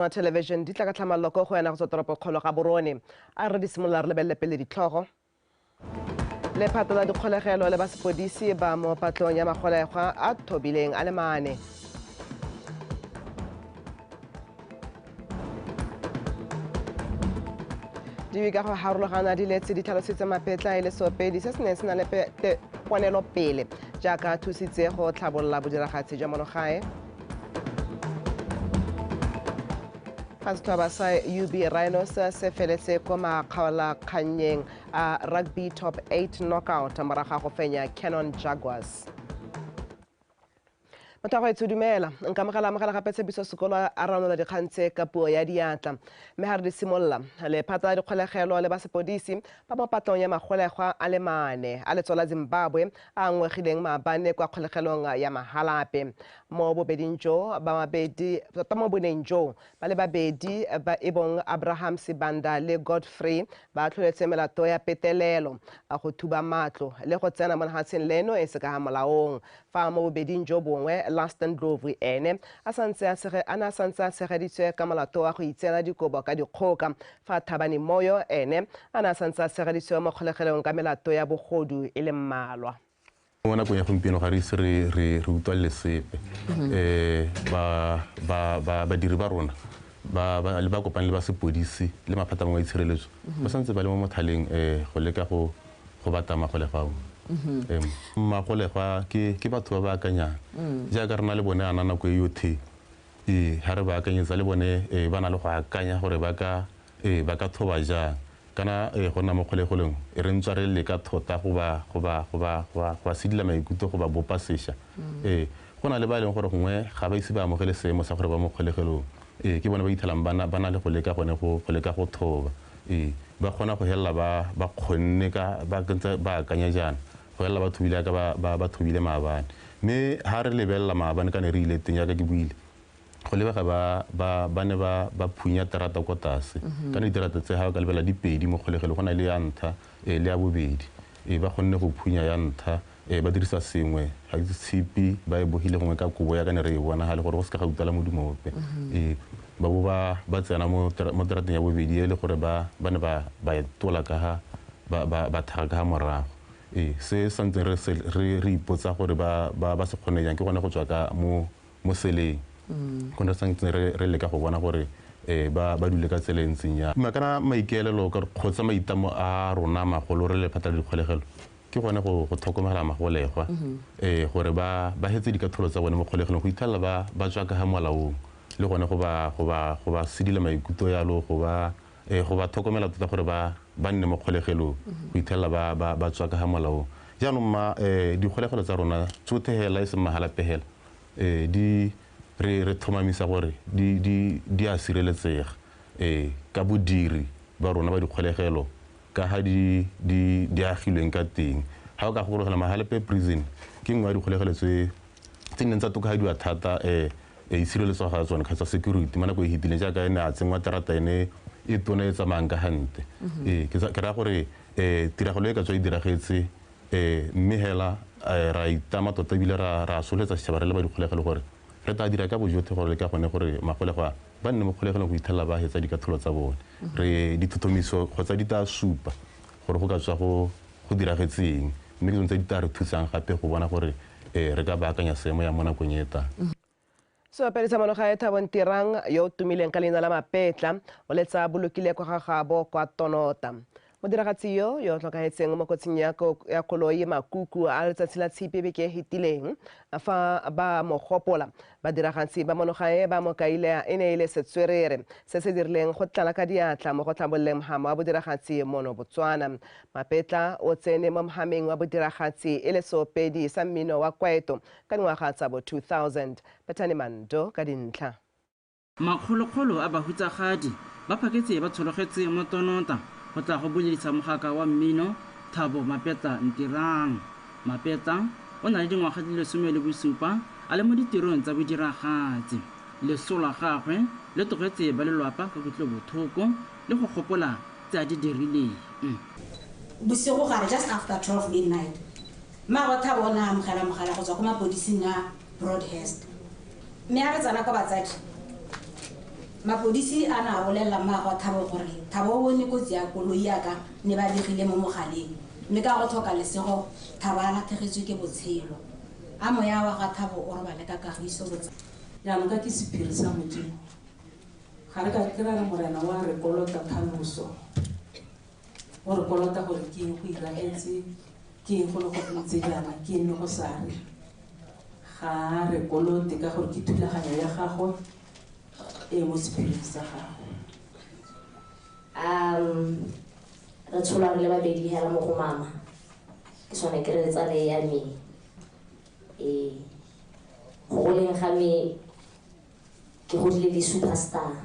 Television di tla ka tlhamallo ko go wena go tswa toropokgolo ga Borone. A re di simolola re lebelele pele ditlhogo. Lephata la dikgolegelo le ba sepodisi ba mo patlong ya magolegwa a thobileng a le mane. Diwi ka go harologana di letse di tlhalositse Mapetla e le seopedi se se neng se na le ponelopele jaaka a thusitse go tlhabolola bodiragatsi jwa monogae. Fa setlhopha sa UB Rhinos se feletse ko makgaolakgannyeng a Rugby Top 8 Knockout morago ga go fenya Canon Jaguars. Motho wa go etsho dumela, nka amogela amogela gape tshepiso sekolo a ranola dikgang tse ka puo ya diatla. Mme ga re di simolola, lephata la dikgolegelo le ba sepodisi ba mo patlong ya magolegwa a le mane a letso la Zimbabwe a ngwegileng maabane kwa kgolegelong ya Mahalape. Mo bobeding jo ba mabedi, tota mo boneng jo ba le babedi ba e bong Abraham Sibanda le Godfrey ba tlholetse melato ya petelelo, go thuba matlo le go tsena mo lefatsheng leno e se ka ga molaong. Fa mo bobeding jo bongwe Laston Ndlovu ene a santse a sege a ne a santse a tshegeditswe ka molato wa go itseela dikobo ka dikgoka, fa Thabani Moyo ene a ne a santse a tshegeditswe mo kgolegelong ka melato ya bogodu e le mmalwa. Mo nakong ya gompieno ga re ise re re re utlwalele sepe. Ba ba ba badiri ba rona ba ba le ba kopang le ba sepodisi le maphata mangwe a itshireletso ba santse ba le mo mothaleng go leka go go batla magolegwa ao. Magolegwa ke ke batho ba ba akanyang jaaka re na le bone ana nako e yotlhe. Ee, ga re ba akanyetsa le bone ba na le go akanya gore ba ka ba ka thoba jang. Kana go nna mo kgolegelong e re ntswa re leka thota go ba go ba go ba go ba go ba sedila maikutlo go ba bopa sesha. Ee, go na le ba e leng gore gongwe ga ba ise ba amogele seemo sa gore ba mo kgolegelong. Ee, ke bone ba ithelang ba na ba na le go leka gone go go leka go thoba. Ee, ba kgona go helela ba ba kgonne ka ba ntse ba akanya jaana go helela ba thobile jaaka ba ba ba thobile maabane. Mme ha re lebelela maabane ka ne re ile teng jaaka ke buile, go lebega ba ba ba ne ba ba phunya terata ko tlase. Kana diterata tse ha o ka lebelela di pedi mo kgolegelong, go na le ya ntlha le ya bobedi. Ee, ba kgonne go phunya ya ntlha ba dirisa sengwe ga itse tshipi ba e bogile gongwe ka kobo ya ka ne re e bona gale gore go se ka ga utlwala modumo ope. Ee, ba bo ba ba tsena mo mo terateng ya bobedi e le gore ba ba ne ba ba e tola ka ga ba ba ba thaga ka ga morago. Ee, se santseng re se re re ipotsa gore ba ba ba se kgone jang ke gone go tswa ka mo mo seleng. Gone re santseng re re leka go bona gore ba ba dule ka tsela e ntseng jang. Kana maikaelelo kgotsa maitlamo a rona magolo re lephata la dikgolegelo ke gone go go tlhokomela magolegwa gore ba ba hetse dikatlholo tsa bone mo kgolegelong go ithelela ba ba tswa ka ga molaong le gone go ba go ba go ba sedila maikutlo yalo go ba go ba tlhokomela tota gore ba ba nne mo kgolegelong go ithelela ba ba ba tswa ka ga molaong. Jaanong ma dikgolegelo tsa rona tsotlhe hela e seng Mahalapye hela di re re tlhomamisa gore di di di a sireletsega ka bodiri ba rona ba dikgolegelo ka ga di di di agilweng ka teng. Ga o ka gakologelwa Mahalapye Prison ke nngwe ya dikgolegelo tse tse neng tsa tokafadiwa thata itshireletso ga tsone kgotsa security mo nako e fetileng jaaka e ne a tsenngwa terata ene e tona e tsamayang ka gante. Ee, ke raya gore tiragalo e ka tswa e diragetse mme hela ra itama tota ebile ra ra solofetsa setšhaba re le ba dikgolegelo gore re tla dira ka bojotlhe gore le ka gone gore magolegwa ba nne mo kgolegelong go ithelela ba hetsa dikatlholo tsa bone. Re dithotomiso kgotsa di tla supa gore go ka tswa go go diragetseng mme ke tsone tse di tla re thusang gape go bona gore re ka baakanya seemo yang mo nakong e tlang. Seopedi sa monogae Thabo Ntirang yo o tumileng ka leina la Mapetla o letsa bolokile kwa ga gabo kwa Tonota. Modiragatsi yo yo tlhokahetseng mo kotsing ya ya koloi makuku a letsatsi la tshipi beke e fetileng fa ba mo gopola badiragatsi ba monogae ba mo kaile e ne e le setswerere se se dirileng go tlala ka diatla mo go tlhabololeng mhama wa bodiragatsi mono Botswana. Mapetla o tsene mo mhameng wa bodiragatsi e le seopedi sa mmino wa kwaito ka dingwaga tsa bo 2000. Bethany Mando ka dintlha. Makgolokgolo a bahutsagadi ba phaketse ba tshologetse mo Tonota go tla go buledisa mogaka wa mmino Thabo Mapetla Ntirang. Mapetla o na le dingwaga di le 17 a le mo ditirong tsa bodiragatsi. Leso la gagwe le tlogetse ba lelwapa ka kutlobotlhoko le go gopola tse a di dirileng. Bosigo gare, just after 12 midnight, mmaagwe Thabo o ne a amogela mogala go tswa ko mapodising a Broadhurst. Mme a re tsena kwa batsadi, Mapodisi a na a bolelela mmaagwe Thabo gore Thabo o bone kotsi ya koloi yaka ne ba begile mo mogaleng, mme ka go tlhoka lesego Thabo a latlhegetswe ke botshelo. A moya wa ga Thabo o robale ka kagiso. Jaanong ka ke sephiri sa Modimo, ga re ka ke ra re Morena wa re kolota tlhaloso, o re kolota gore ke eng go iragetse, ke eng go le go ntse jaana, ke eng le go sa re. Ga re kolote ka gore ke thulaganyo ya gagwe e mo sephiring sa gagwe. Re tsholwa re le babedi hela mo go mama, ke sone ke re tsale ya me. Go goleng ga me ke godile le superstar,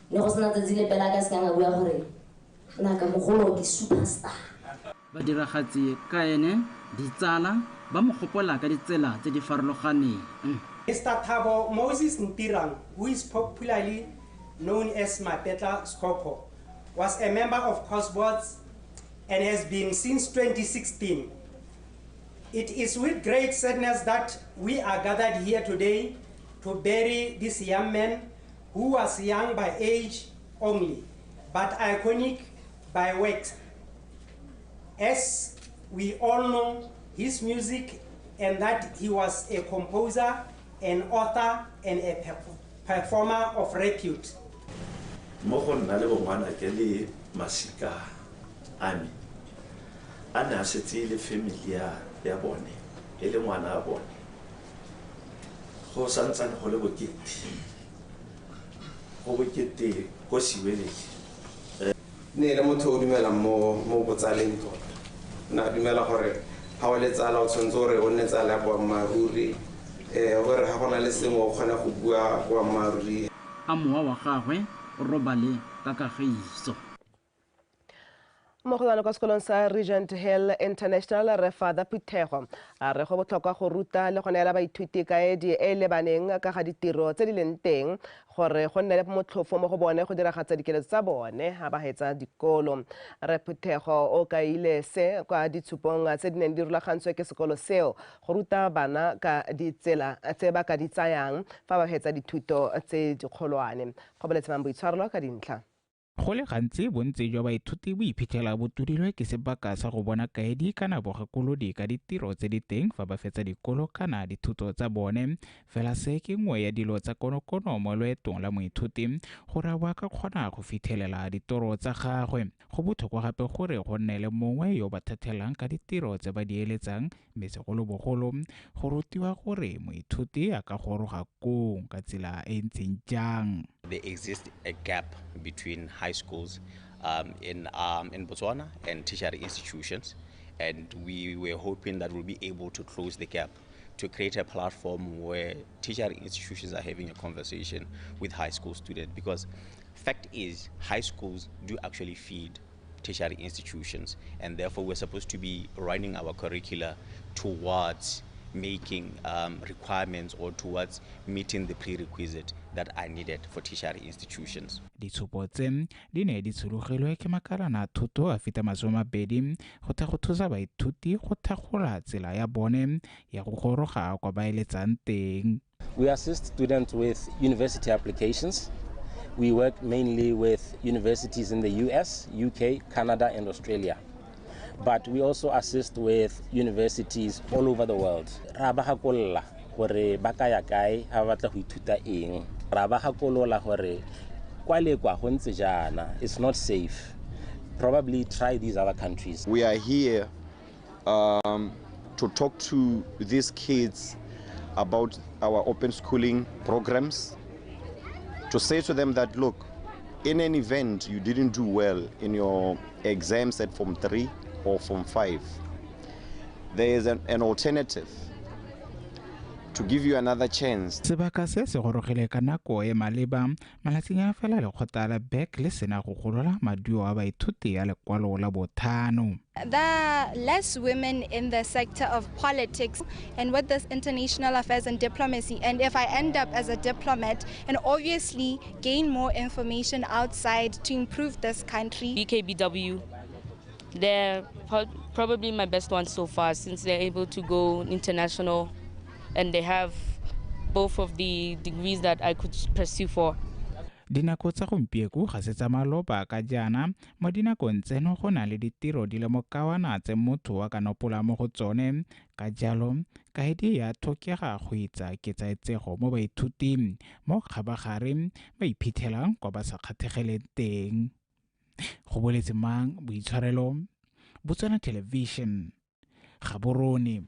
ne go sena tsatsi lepe la ka se kang a bua gore nna ka mogolo ke superstar. Badiragatsi ka ene ditsala ba mo gopola ka ditsela tse di farologaneng. Mr. Thabo Moses Ntirang, who is popularly known as Mapetla Skoko, was a member of Cosbots and has been since 2016. It is with great sadness that we are gathered here today to bury this young man who was young by age only, but iconic by works. As we all know his music and that he was a composer, an author, and a performer of repute. Mo go nna le bongwanake le masika a me a ne a setse e le family ya bone, e le ngwana a bone. Go santsane go le bokete, go bokete ko Siwelele. Ne e le motho o dumelang mo botsaleng tota. Na dumela gore ga o le tsala o tshwanetse gore o nne tsala ya boammaaruri, gore ga go na le sengwe o kgone go bua boammaaruri. A mowa wa gagwe o robale ka kagiso. Mogolwane kwa sekolong sa Regent Hill International, re Father Phuthego, a re go botlhokwa go ruta le go neela baithuti kaedi e e lebaneng ka ga ditiro tse di leng teng gore go nne le motlhofo mo go bone go diragatsa dikeletso tsa bone ga ba hetsa dikolo. Re Phuthego o kaile se kwa ditshupong tse di neng di rulagantswe ke sekolo seo go ruta bana ka ditsela tse ba ka di tsayang fa ba hetsa dithuto tse dikgolwane. Go boletse mang boitshwarelo ka dintlha. Go le gantsi bontsi jwa baithuti bo iphitlhela bo tudilwe ke sebaka sa go bona kaedi kana bogakolodi ka ditiro tse di teng fa ba fetsa dikolo kana dithuto tsa bone. Fela se ke nngwe ya dilo tsa konokono mo loetong la moithuti gore a bo a ka kgona go fitlhelela ditoro tsa gagwe. Go botlhokwa gape gore go nne le mongwe yo ba thathelang ka ditiro tse ba di eletsang, mme segolobogolo go rutiwa gore moithuti a ka goroga koo ka tsela e ntseng jang. There exists a gap between high schools in Botswana and tertiary institutions, and we were hoping that we'll be able to close the gap to create a platform where tertiary institutions are having a conversation with high school students, because fact is high schools do actually feed tertiary institutions, and therefore we're supposed to be running our curricula towards making requirements or towards meeting the prerequisite that are needed for tertiary institutions. Ditshupo tse di ne di tshologilwe ke makalana a thuto a feta 20 go tla go thusa baithuti go thagola tsela ya bone ya go goroga kwa ba eletsang teng. We assist students with university applications. We work mainly with universities in the US, UK, Canada and Australia. But we also assist with universities all over the world. Ra ba gakolola gore ba ka ya kae ha ba batla go ithuta eng. Ra ba gakolola gore kwa le kwa go ntse jaana, it's not safe. Probably try these other countries. We are here to talk to these kids about our open schooling programs, to say to them that, look, in an event you didn't do well in your exams at Form 3 or Form 5, there is an alternative to give you another chance. Sebaka se se gorogile ka nako e maleba malatsing a fela lekgotla la BEC le sena go golola maduo a baithuti a lekwalo la bothano. There are less women in the sector of politics, and with this international affairs and diplomacy, and if I end up as a diplomat and obviously gain more information outside to improve this country. BKBW, they're probably my best ones so far, since they're able to go international and they have both of the degrees that I could pursue for. Dinako tsa gompieko ga se tsa maloba ka jaana mo dinakong tseno go na le ditiro di le mokawana tse motho a ka nopola mo go tsone, ka jalo kaedi ya tlhokega go itsa ketsaetsego mo baithuting mo kgabagare ba iphitlhelang kwa ba sa kgatlhegeleng teng. Go boletse mang boitshwarelo, Botswana Television, Gaborone.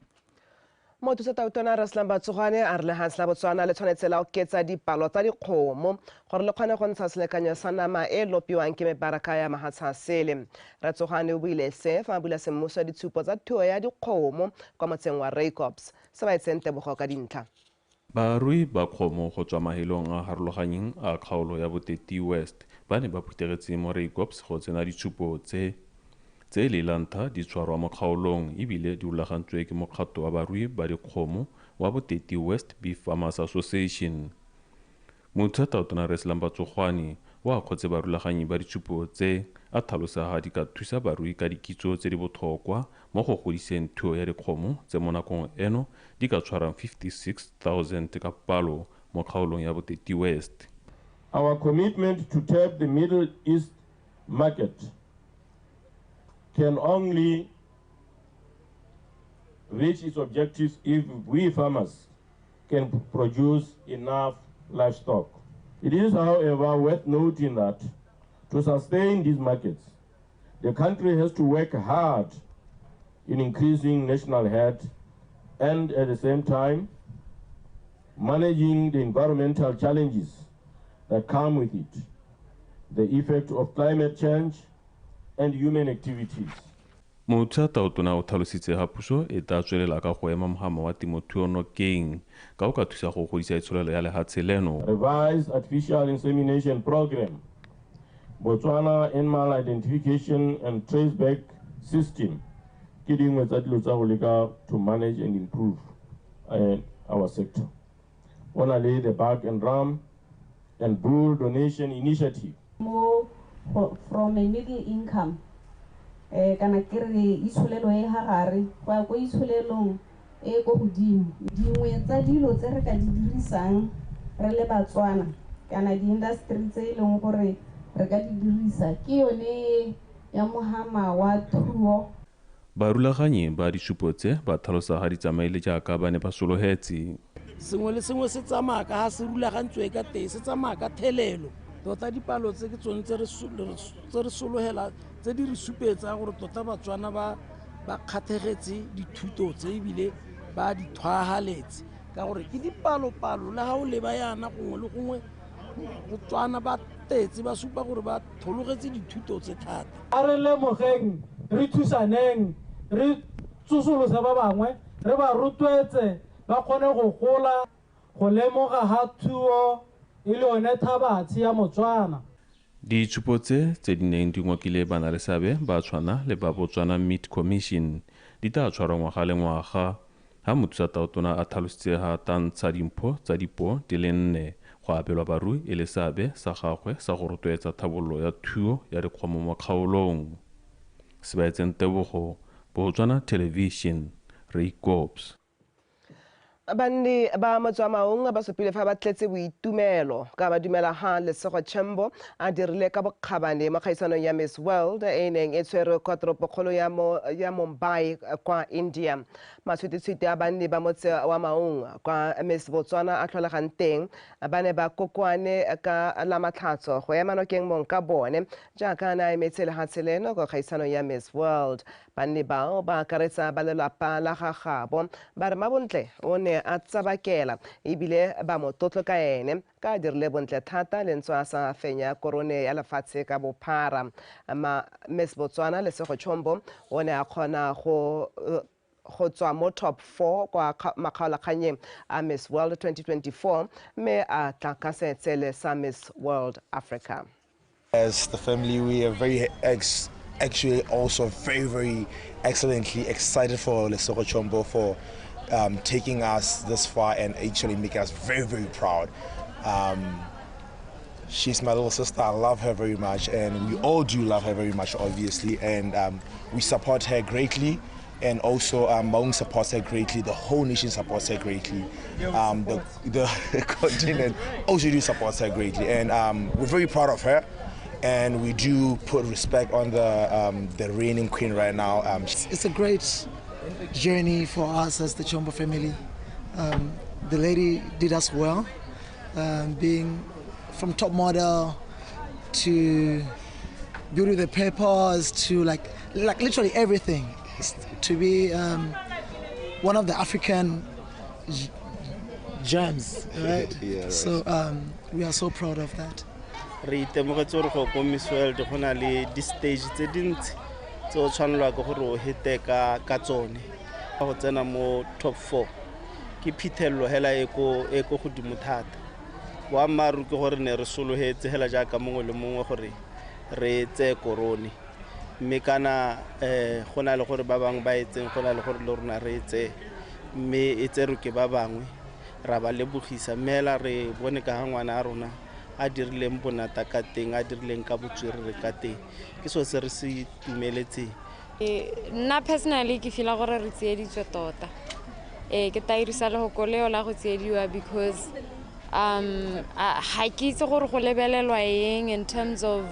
Mothusa Tautona Reslam Batsogwane a re lehatshe la Botswana le tshwanetse la oketsa dipalo tsa dikgomo gore le kgone go ntsha selekanyo sa nama e lopiwang ke mebaraka ya mahatshe a sele. Ratsogwane o buile se fa a bula semmuso ditshupo tsa thuo ya dikgomo kwa motseng wa Raikops. Se ba etseng tebogo ka dintlha. Barui ba kgomo go tswa mahelong a harologanyeng a kgaolo ya Boteti West ba ne ba phuthegetse mo Raikops go tsena ditshupo tse le lantha di tshwarwa mo kgaolong ebile di rulagantswe ke mokgato wa barui ba dikgomo wa Boteti West Beef Farmers Association. Mothusa Tautona Reslam Batsogwane wa akgotse barulaganyi ba ditshupo tse a tlhalosa ha di ka thusa barui ka dikitso tse di botlhokwa mo go godiseng thuo ya dikgomo tse mo nakong eno di ka tshwarang 56,000 ka palo mo kgaolong ya Boteti West. Our commitment to tap the Middle East market can only reach its objectives if we farmers can produce enough livestock. It is, however, worth noting that to sustain these markets, the country has to work hard in increasing national herd and at the same time managing the environmental challenges that come with it, the effect of climate change and human activities. Mothusa Tautona o tlhalositse ga puso e tla tswelela ka go ema mogama wa temothuo nokeng ka o ka thusa go godisa itsholelo ya lehatshe leno. Revised artificial insemination program, Botswana animal identification and traceback system ke dingwe tsa dilo tsa go leka to manage and improve our sector. Go na le the Buck and Ram and Bull donation initiative. Mo from a middle income kana ke re itsholelo e hagare go ya ko itsholelong e ko godimo. Dingwe tsa dilo tse re ka di dirisang re le Batswana kana di-industry tse e leng gore re ka di dirisa ke yone ya mohama wa thuo. Barulaganyi ba ditshupo tse ba tlhalosa ga di tsamaile jaaka ba ne ba sologetse. Sengwe le sengwe se tsamaya ka ga se rulagantswe ka teng, se tsamaya ka thelelo. Tota dipalo tse ke tsone tse re sologela tse di re supetsa gore tota Batswana ba kgathegetse dithuto tse ebile ba di thwagaletse ka gore ke dipalopalo le ga o leba yana gongwe le gongwe Botswana ba tetse ba supa gore ba thologetse dithuto tse thata. A re lemogeng, re thusaneng, re tsosolose ba bangwe, re ba rotloetse ba kgone go gola, go lemoga ga thuo e le yone thabatshe ya Motswana. Ditshupo tse di neng di ngokile bana le seabe ba tshwana le ba Botswana Meat Commission di tla tshwarwa ngwaga le ngwaga. Ha mothusa Tautona a tlhalositse ha ta ntsha dimpho tsa dipuo di le 4 go abelwa barui e le seabe sa gagwe sa go rotloetsa thabololo ya thuo ya dikgomo mo kgaolong. Sebaetseng Tebogo, Botswana Television, Raikops. Banni ba Motswamaong ba supile fa ba tletse boitumelo ka ba dumela ha Lesego Chombo a dirile ka bokgabane mo kgaisanong ya Miss World e neng e tshwerwe kwa toropokgolo ya Mumbai kwa India. Matshwititshwiti a banni ba motse wa Maung kwa Miss Botswana a tlholegang teng ba ne ba kokoane ka la matlhatso go ema nokeng mong ka bone jaaka a ne a emetse lehatshe leno kwa kgaisanong ya Miss World. Banni bao ba akaretsa ba lelapa la ga gabo ba re Mabontle o ne a tsabakela ebile ba mo tlotlo ka ene ka dirile bontle thata le ntswa sa fenya korone ya lefatshe ka bophara. Ma Miss Botswana Lesego Chombo o ne a kgona go tswa mo top 4 kwa makgaolakganyeng a Miss World 2024 mme a tla ka seetsele sa Miss World Africa. As the family, we are very actually also very, very excellently excited for Lesego Chombo for taking us this far and actually making us very, very proud. She's my little sister. I love her very much, and we all do love her very much, obviously, and we support her greatly. And also Maung supports her greatly, the whole nation supports her greatly. The continent also do supports her greatly. And we're very proud of her. And we do put respect on the reigning queen right now. It's a great journey for us as the Chombo family. The lady did us well, being from top model to beauty the papers to like literally everything. To be one of the African gems, right? Yeah, right. So we are so proud of that. Re itemogetse gore go ko Miss World go na le di-stage tse dintsi tse o tshwanelwa ke gore o hete ka tsone. Go tsena mo top 4 ke phithelelo hela e ko godimo thata. Boammaaruri ke gore ne re sologetse hela jaaka mongwe le mongwe gore re tseye korone. Mme kana go na le gore ba bangwe ba etseng, go na le gore le rona re etse, mme e tserwe ke ba bangwe ra ba lebogisa. Mme hela re bone ka ga ngwana a rona a dirileng bonata ka teng, a dirileng ka botswerere ka teng, ke seo se re se itumeletseng. Nna personally ke feel gore re tsieditswe tota. Ke tairisa lehoko leo la go tsiediwa because ga ke itse gore go lebelelwa eng in terms of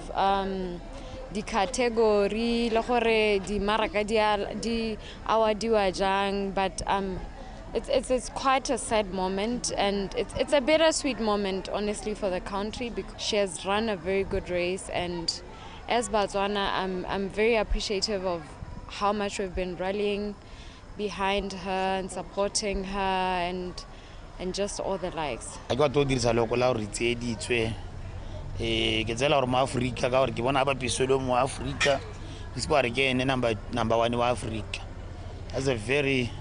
di-category le gore dimaraka di awadiwa jang, but it's quite a sad moment, and it's a bittersweet moment, honestly, for the country, because she has run a very good race, and as Botswana, I'm very appreciative of how much we've been rallying behind her and supporting her and just all the likes. I got to dirisa loko la re tsieditswe. Ke tsela gore mo Afrika ka gore ke bona ba pisolo mo Afrika, ke se re ke ene number 1 wa Afrika. That's a very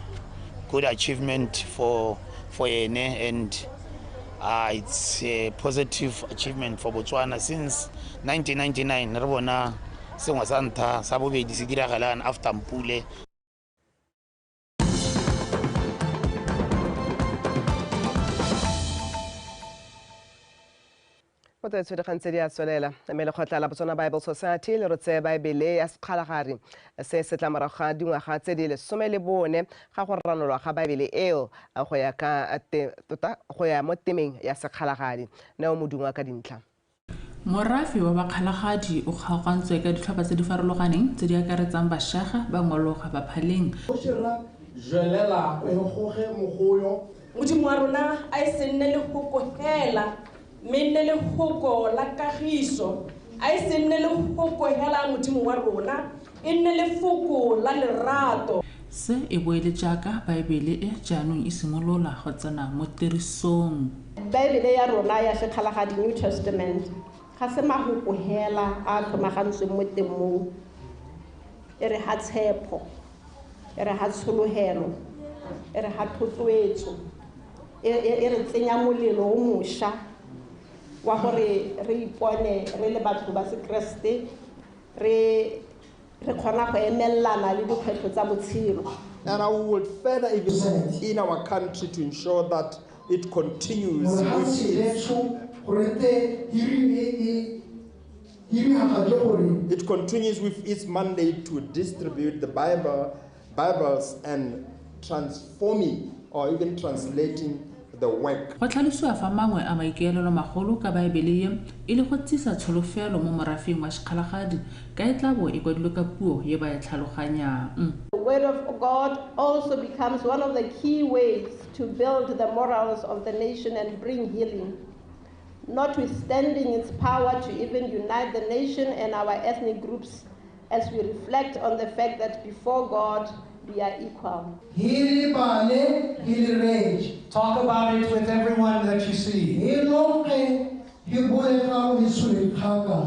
good achievement for ene, and it's a positive achievement for Botswana since 1999. Re bona sengwe sa ntha sa bobedi se diragalang after Mpule. Go dikgang tse di a tswelela mme lekgotla la Botswana Bible Society le rotse baebele ya sekgalagadi se se tla morago ga dingwaga tse di 14 ga go ranolwa ga baebele eo go ya ka tota go ya mo temeng ya sekgalagadi. Neo Modungwa ka dintlha. Morafe wa bakgalagadi o kgaogantswe ka ditlhopha tse di farologaneng tse di akaretsang Bashaga, Bangologa, Baphaleng. Modimo wa rona a e se nne lehoko hela, mme nne lehoko la kagiso, a e se nne lehoko hela Modimo wa rona, e nne lefoko la lerato. Se e boele jaaka baebele e jaanong e simolola go tsena mo tirisong. Baebele ya rona ya sekgalagadi New Testament ga se mahoko hela a tlhomagantsweng mo teng moo, e re ha tshepo, e re ha tsholohelo, e re ha thotloetso, e re tsenya molelo o mošwa wa gore re ipone re le batho ba sekreste, re kgona go emelana le dikgwetlho tsa botshelo. And I would further invest in our country to ensure that it continues with its, it continues with its mandate to distribute the Bibles and transforming or even translating the work. Go tlhalosiwa fa mangwe a maikaelelo magolo ka baebele ye e le go tsisa tsholofelo mo morafeng wa sekgalagadi ka e tla bo e kwadilwe ka puo ye ba e tlhaloganyang. The word of God also becomes one of the key ways to build the morals of the nation and bring healing, notwithstanding its power to even unite the nation and our ethnic groups as we reflect on the fact that before God we are equal. Talk about it with everyone that you see.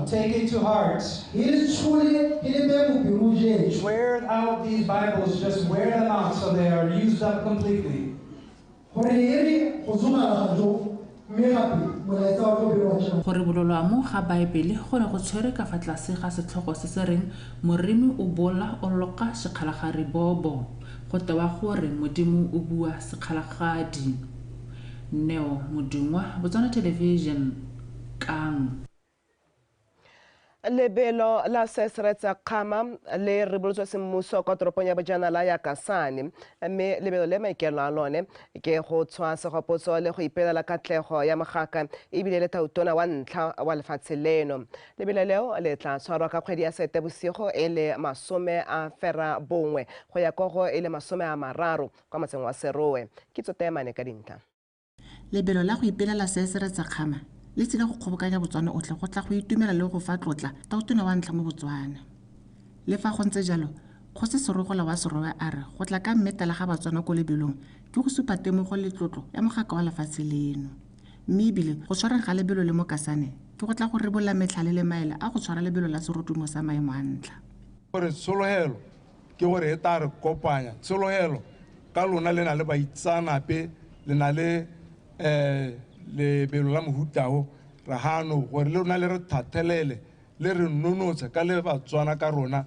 Take it to heart. Wear out these Bibles, just wear them out so they are used up completely. Gore bololwa mo ga baebele go ne go tshwere ka fa tlase ga setlhogo se se reng moremi o bola o loka sekgalagadi bobo, go tewa gore Modimo o bua sekgalagadi. Neo Modungwa, Botswana Television, Kang. Lebelo la Sesretsa Kgama le ribolotswe semmuso kwa toropong ya bojanala ya Kasane, mme lebelo le maikelo a lone ke go tshwa segopotso le go ipelela katlego ya mogaka ebile le tautona wa ntlha wa lefatshe leno. Lebelo leo le tla tshwarwa ka kgwedi ya Seetebosigo e le 91 go ya ko go e le 30 kwa motseng wa Serowe. Kitso Temane ka dintlha. Lebelo la go ipelela Sesretsa Kgama le tsile go kgobokanya Botswana otlhe go tla go itumela le go fa tlotla tautona wa ntlha mo Botswana. Le fa go ntse jalo, Kgosi Serogola wa Serowe a re go tla ka mmetela ga Batswana ko lebelong ke go supa temogo le tlotlo ya mogaka wa lefatshe leno. Mme ebile go tshwareng ga lebelo le mo Kasane ke go tla go rebola metlhale le maele a go tshwara lebelo la serodumo sa maemo a ntlha. Gore tshologelo ke gore e tla re kopanya, tshologelo ka lona le na le baitsanape, le na le lebelo la mohutao ra hano gore le rona le re thathelele le re nonotshe ka le Batswana ka rona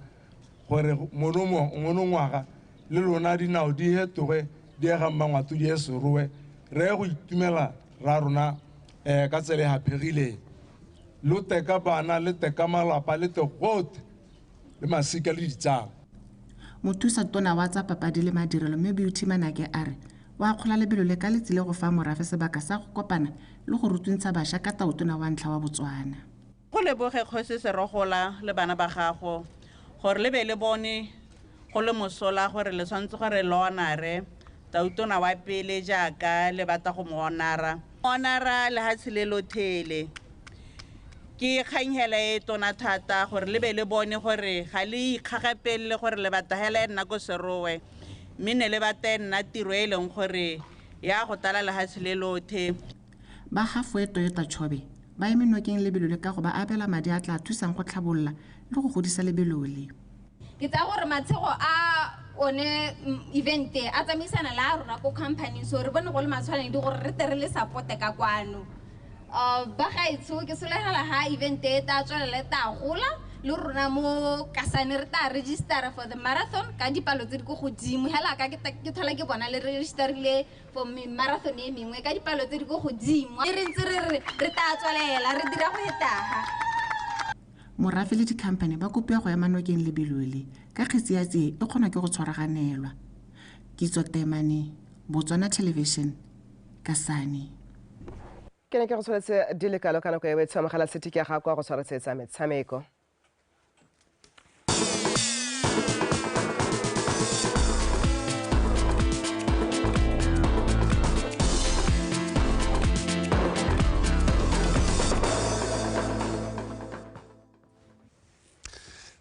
gore monongwaga le lona dinao di hetoge di ye ga Mmangwato di ye Serowe, re ye go itumela ra rona ka tsela e haphegileng. Lo teka bana, le teka malapa, le te gotlhe le masika le ditsala. Mothusa tona wa tsa papadi le madirelo mme Beauty Manake a re wa kgola lebelo le ka le tsile go fa morafe sebaka sa go kopana le go rutuntsha bašwa ka tautona wa ntlha wa Botswana. Go leboge Kgosi Serogola le bana ba gago gore le be le bone go le mosola gore le tshwanetse gore le honare tautona wa pele jaaka le batla go mo honara. Honara lehatshe le lothele. Ke kgang hela e tona thata gore le be le bone gore ga le ikgagapelele gore le batla hela e nna ko Serowe, mme ne le batla e nna tiro e leng gore ya go tlala lehatshe le lothe. Ba Halfway Toyota Chobe ba eme nokeng lebelo le ka go ba abela madi a tla thusang go tlhabolola le go godisa lebelo le. Ke tsaya gore matshego a one event a tsamaisana le a rona ko company, so re bone go le matshwanedi gore re tle re le support-e ka kwano. Ba gaetsho ke solegela ha event e tla tswelela e tla gola le rona mo Kasane re tla registera for the marathon ka dipalo tse di ko godimo. Hela ka ke thola ke bona le registerile for marathon e mengwe ka dipalo tse di ko godimo. Re ntse re re re tla tswelela re dira go hetaga. Morafe le di-company ba kopiwa go ema nokeng lebelo le ka kgetsi ya tsie e kgonwa ke go tshwaraganelwa. Kitso Temane, Botswana Television, Kasane. Ke ne ke go tshwaretse di le kalo ka nako e o e tshamogela sethiki ya gago go tshwaretsetsa metshameko.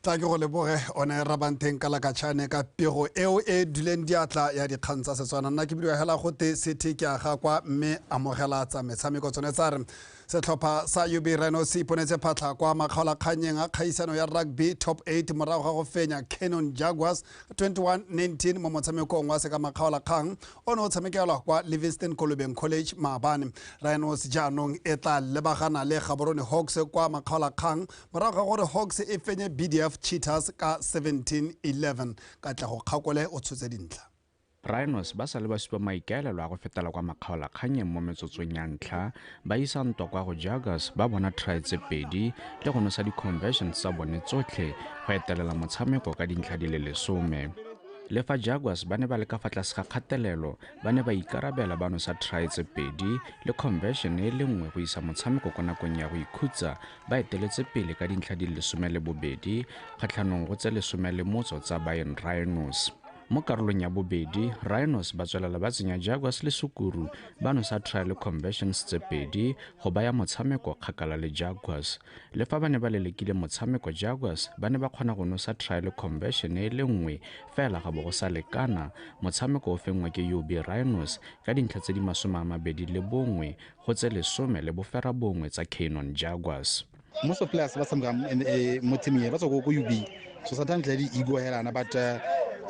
Tla ke go leboge one Rabanteng ka lakatšhane ka pego eo e duleng diatla ya dikgang tsa Setswana. Nna ke bidiwa hela gote sethe ke a ga kwa mme amogela tsa metshameko tsone tsa re setlhopha sa UB Rhinos se iponetse phatlha kwa makgaolakganyeng a kgaisano ya rugby top 8 morago ga go fenya Canon Jaguars 21-19 mo motshamekong wa seka makgaolakgang o ne o tshamekelwa kwa Livingston Kolobeng College maabane. Rhinos jaanong e tla lebagana le Gaborone Hawks kwa makgaolakgang morago ga gore Hawks e fenye BDF Cheetahs ka 17-11. Katlego Kgakole o tshotse dintlha. Rhinos ba sa le ba supa maikaelelo a go fetela kwa makgaolakganyeng mo metsotsong ya ntlha, ba isa ntwa kwa go Jaguars ba bona try tse pedi le go nosa di-conversions tsa bone tsotlhe go etelela motshameko ka dintlha di le 10. Le fa Jaguars ba ne ba le ka fa tlase ga kgatelelo, ba ne ba ikarabela ba nosa try tse pedi le conversion e le nngwe go isa motshameko ko nakong ya go ikhutsa, ba eteletse pele ka dintlha di le 12 kgatlhanong go tse 18 tsa Bayern Rhinos. Mo karolong ya bobedi, Rhinos ba tswelela ba tsenya Jaguars le Sukuru ba nosa try le conversions tse pedi go baya motshameko kgakala le Jaguars. Le fa ba ne ba lelekile motshameko Jaguars ba ne ba kgona go nosa try le conversion e le nngwe fela ga bo go sa lekana. Motshameko o fenngwa ke UB Rhinos ka dintlha tse di 21 go tse 19 tsa Canon Jaguars. Most of players ba tshameka mo team e ba tswa ko UB, so sometimes le di ego helana, but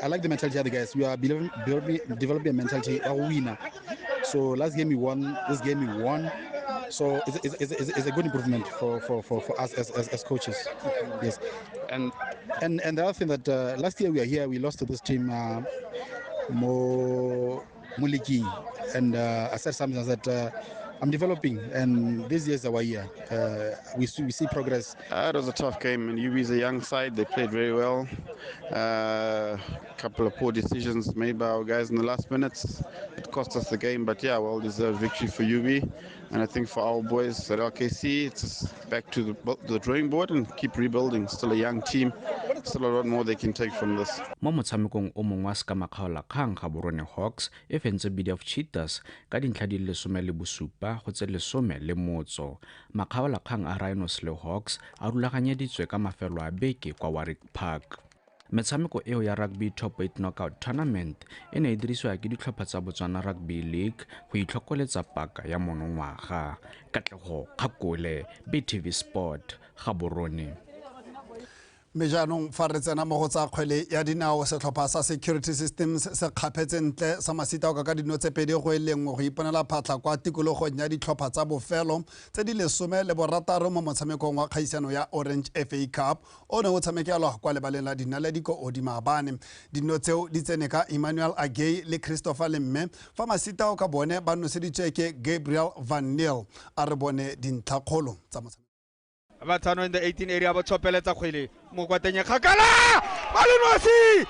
I like the mentality of the guys. We are developing a mentality of winner. So last game we won, this game we won. So it's a good improvement for us as coaches. Yes. And the other thing that last year we are here, we lost to this team, Moliki, and I said something that I'm developing, and this year is our year. We see progress. It was a tough game, and UB is a young side. They played very well. A couple of poor decisions made by our guys in the last minutes. It cost us the game, but yeah, well-deserved victory for UB. And I think for our boys at LKC, it's back to the drawing board and keep rebuilding. Still a young team, still a lot more they can take from this. Mo motshamekong o mongwe wa sekamakgaolakgang Gaborone Hawks e fentse BDF Cheetahs ka dintlha di le 17 go tse 11. Makgaolakgang a Rhinos le Hawks a rulaganyeditswe ka mafelo a beke kwa Warwick Park. Metshameko eo ya Rugby Top 8 Knockout Tournament e ne e dirisiwa ke ditlhopha tsa Botswana Rugby League go itlhokoletsa paka ya monongwaga. Katlego Kgakole, BTV Sport, Gaborone. Mme jaanong fa re tsena mo go tsa kgwele ya dinao, setlhopha sa Security Systems se kgaphetse ntle sa Masitaoka ka dino tse 2-1 go iponela phatlha kwa tikologong ya ditlhopha tsa bofelo tse di 16 mo motshamekong wa kgaisano ya Orange FA Cup o ne o tshamekelwa kwa lebaleng la Dinaledi ko Odi maabane. Dino tseo di tsene ka Emmanuel Agay le Christopher Lemme, fa Masitaoka bone ba noseditswe ke Gabriel Van Neel. A re bone dintlhakgolo tsa motshameko. Batsano in the 18 area ba tshopeletsa kgwele mo kwateng kgakala ba le nosi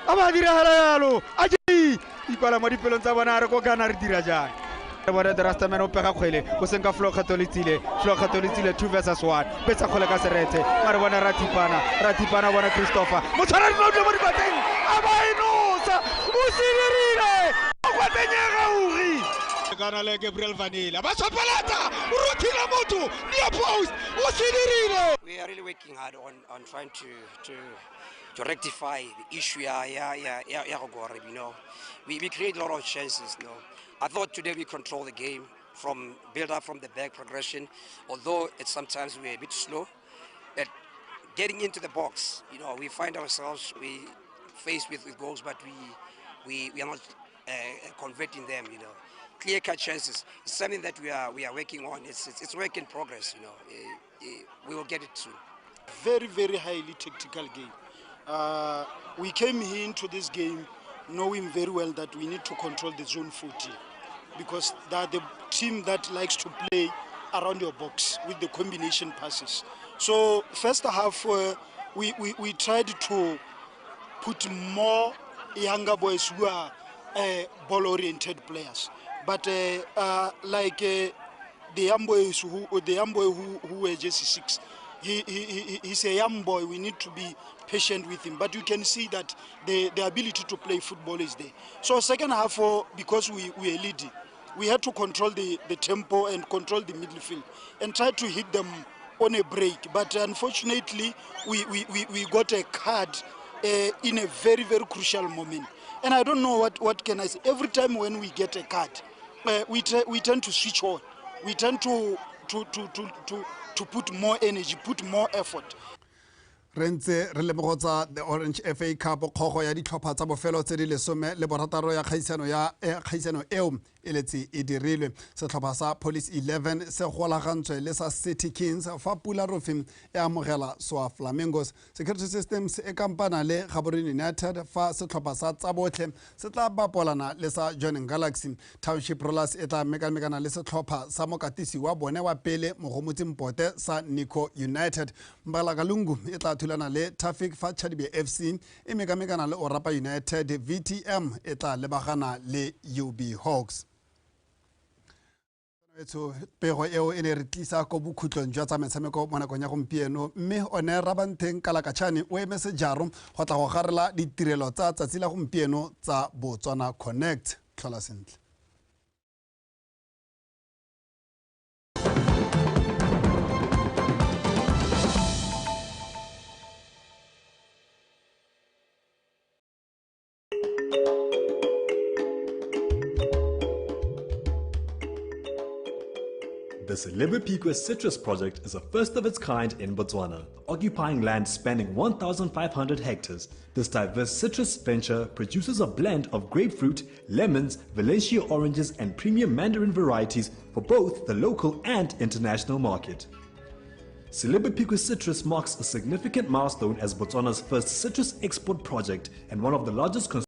a ba diragala yalo a je ikwala mo dipelong tsa bona re ko kana re dira jang re bone the Rastaman o pega kgwele go senka Flo Kgatoletsile 2 versus 1 betsa kgwele ka seretse mare bona Rathipana bona Christopher mo tshwara dilo mo dikwateng a ba e nosa o sidirile mo kwateng e gaugi kana le Gabriel Vanilla ba tshopeletsa o rothile motho near post o sidirile. We are really working hard on trying to rectify the issue ya go, you know. We create a lot of chances, you know. I thought today we control the game from build up from the back progression, although it's sometimes we're a bit slow at getting into the box. You know, we find ourselves we faced with goals, but we are not converting them, you know. Clear-cut chances. It's something that we are working on. It's work in progress, you know. We will get it soon. Very, very highly tactical game. We came into this game knowing very well that we need to control the zone 14 because they are the team that likes to play around your box with the combination passes. So first half, we tried to put more younger boys who are ball-oriented players. But like the young boys who were just 6, he's a young boy. We need to be patient with him. But you can see that the ability to play football is there. So second half, because we were leading, we had to control the tempo and control the midfield and try to hit them on a break. But unfortunately, we got a card in a very, very crucial moment. And I don't know what can I say. Every time when we get a card, we tend to switch on. We tend to put more energy, put more effort. Re ntse re lemogotsa the Orange FA Cup kgogo ya ditlhopha tsa bofelo tse di 16 ya kgaisano ya kgaisano eo e letse e dirilwe. Setlhopha sa Police 11 se golagantswe le sa City Kings fa Pula Rofi e amogela Soa Flamingos. Security Systems e kampana le Gaborone United fa setlhopha sa Tsabotlhe se tla bapolana le sa Joining Galaxy. Township Rollers e tla mekamekana le setlhopha sa mokatisi wa bone wa pele Mogomotsi Mpote sa Nico United. Mbalakalungu e tla thulana le Traffic fa Chadibe FC e mekamekana le Orapa United. VTM e tla lebagana le UB Hawks. Pego eo e ne re tlisa ko bokhutlong jwa tsa metshameko mo nakong ya gompieno, mme one Rabantheng Kalakatšhane o eme sejaro go tla go garela ditirelo tsa tsatsi la gompieno tsa Botswana Connect. Tlhola sentle. The Selibe Phikwe Citrus Project is a first of its kind in Botswana, occupying land spanning 1,500 hectares. This diverse citrus venture produces a blend of grapefruit, lemons, Valencia oranges and premium mandarin varieties for both the local and international market. Selibe Phikwe Citrus marks a significant milestone as Botswana's first citrus export project and one of the largest